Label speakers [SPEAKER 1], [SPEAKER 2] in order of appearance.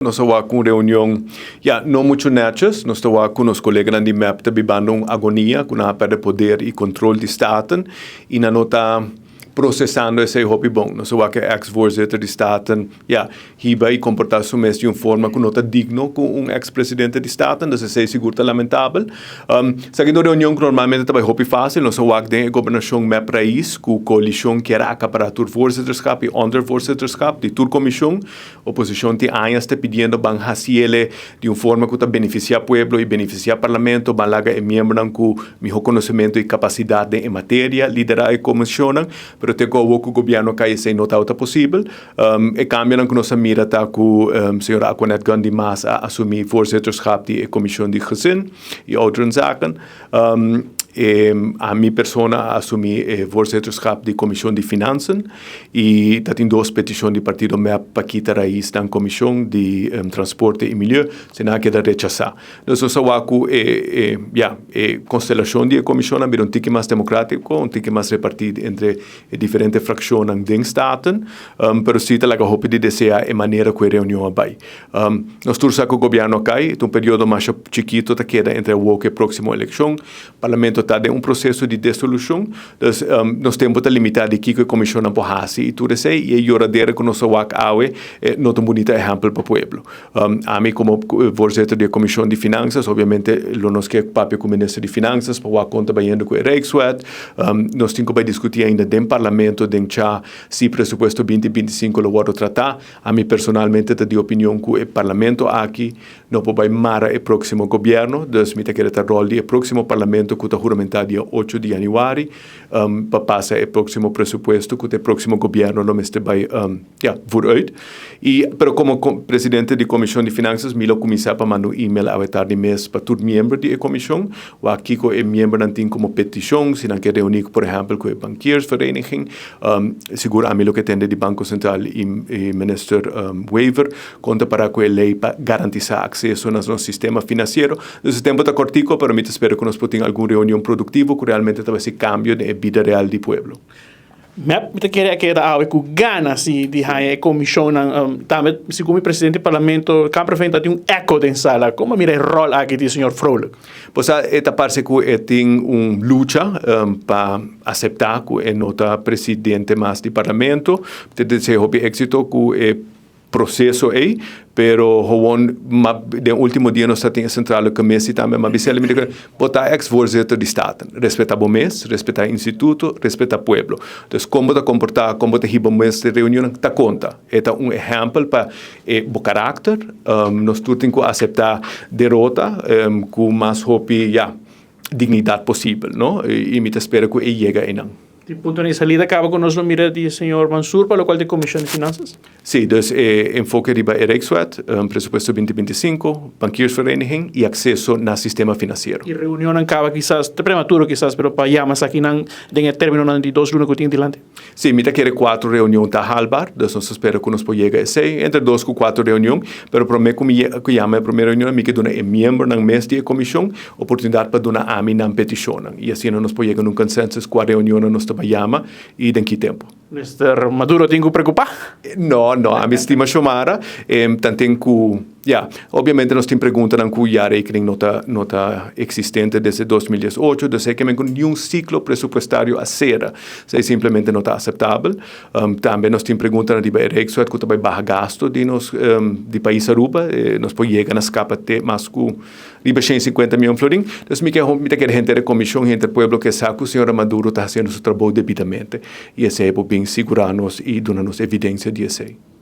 [SPEAKER 1] Nos a wak un reunion, ya, no mucho netjes. Nos ta wak ku nos koleganan di MEP ta bibando un agonia ku nan a perde poder i kontrol di Staten i nan no ta prosesando esei hopi bon. Nos a wak e ex voorzitter di Staten, ya, hiba i komportá su mes di un forma ku no ta digno ku un ex presidente di Staten, dus esei sigur ta lamentabel. Esaki ta un reunion ku normalmente ta bai hopi fásil. Nos a wak den e gobernashon MEP Raiz ku koalishon kier a akapará tur voorzitterschap i ondervoorzitterschap di tur komishon. Oposicion tin añas ta pidiendo ban haciele di un forma cu ta beneficia pueblo y beneficia Parlamento, ban laga e miembronan cu miho conocemento y capacidad den e materia lidera e comisionnan, pero te cu awo cu gobierno cay esey no tabata posibel. E cambionan cu nos a mira ta cu señora Aquanette Gundy Maas a asumi voorzitterschap di e comision di Gezin y Ouderenzaken. E ami persona a asumi e voorzitterschap di Comision di Finansen y ta tin dos peticion di partido mep pa kita raisnan Comision di Transporte y Milieu, si nan a keda rechasa. Dus nos a wak cu e e ya e constelacion di e comisionnan bira un tiki mas democratico, un tiki mas reparti entre e diferente fraccionnan den Staten, pero si ta laga hopi di desea e manera cu e reunion a bay. Nos tur sa ku gobièrnu a kai, ta un periodo masha chikito ta keda entre awor ku e próksimo elekshon. Parlamento ta den un proseso di desolushon, dus nos tempu ta limitá di kiko e komishonnan por hasi i tur esei, i e yoradera ku nos a wak awe no ta un bunita ehèmpel pa pueblo. Ami komo voorzitter di e komishon di finansas obviamente lo nos ke papia ku minister di finansas pa wak kon ta bayendo ku e Rijkswet. Nos tin ku bai diskutí ainda den parlamento den cha si presupuesto 2025 lo wòrdu tratá. Ami personalmente ta di opinion cu e Parlamento aki no por bay mara e proximo gobierno, dus mi ta kere ta rol di e proximo Parlamento cu ta huramenta dia 8 di januari pa pasa e proximo presupuesto cu ta e proximo gobierno lo mester bay ya vooruit. Y pero como presidente di Comision di Finanzas mi lo cuminsa pa manda un email awe tardi mes pa tur miembro di e comision wak kico e miembronan tin como peticion si nan ke reuni por ehempel cu e bankiersvereniging. Sigur ami loke tende di Banco Central y Minister Wever con ta para cu e ley pa garantisa acceso na nos sistema financiero. Dus e tempo ta cortico pero mi ta spera cu nos por tin algun reunion productivo cu realmente ta haci cambio den e bida real di pueblo.
[SPEAKER 2] Mep mi ta kere a keda awe cu gana si di haña e comisionnan. Tambe segun mi presidente di parlamento Kamperveen ta tin un echo den sala. Como a mira e rol aki di señor Vrolijk?
[SPEAKER 1] Bo sa e ta parse cu e tin un lucha pa acepta cu e no ta presidente mas di parlamento. Ta desea hopi exito cu e proceso ey, pero gewoon ma den ultimo dia nos ta tin e centrale commissie tambe, ma bisa mi bo ta ex voorzitter di Staten, respeta bo mes, respeta e instituto, respeta pueblo. Dus con bo ta comporta, con bo ta hiba bo mes den reunionnan ta conta. E ta un ehempel pa e bo karakter, nos tur tin ku aseptá derota ku mas hopi, ya, dignidat posibel, no? I mi ta spera ku e yega einan.
[SPEAKER 2] Di punto di salida kaba ku nos lo mira di señor Mansur pa lokual di Komishon di Finansas?
[SPEAKER 1] Sí, dus e enfoke riba e Rijkswet, presupuesto 2025, bankiersvereniging i akseso na sistema finansiero.
[SPEAKER 2] E reunionnan kaba kisas, ta prematuro kisas, pero pa yama esakinan den e terminonan di 2 luna ku tin dilanti.
[SPEAKER 1] Sí, mi ta kere kuatro reunion ta haalbaar, dus nos ta spera ku nos por yega esei, entre dos ku kuatro reunion, pero promé ku mi ku yama e promé reunion mi ke duna e miembronan mes di e komishon oportunidat pa duna ami nan petishonnan i asina nos por yega na un consensus kua reunionnan nos ta bai yama i den ki tempu.
[SPEAKER 2] Mister Maduro tin ku preokupá?
[SPEAKER 1] No, no, ami stima Xiomara, tanten ku. Ya, obviamente nos tin preguntanan ku jaarrekening no ta no ta existente desde 2018, dus e ke men ku niun siklo presupuestario a sera. Esei simplemente no ta aseptabel. Tambe nos tin preguntanan riba e Rijkswet ku ta bai baha gasto di nos di pais Aruba. Nos por yega na skapa te mas ku riba 150 mion florin. Dus mi ke mi ta kere henter e komishon, henter pueblo ke sa ku señora Maduro ta hasiendo su trabou debidamente. I esei por bin sigurá nos i duna nos evidensia di esei.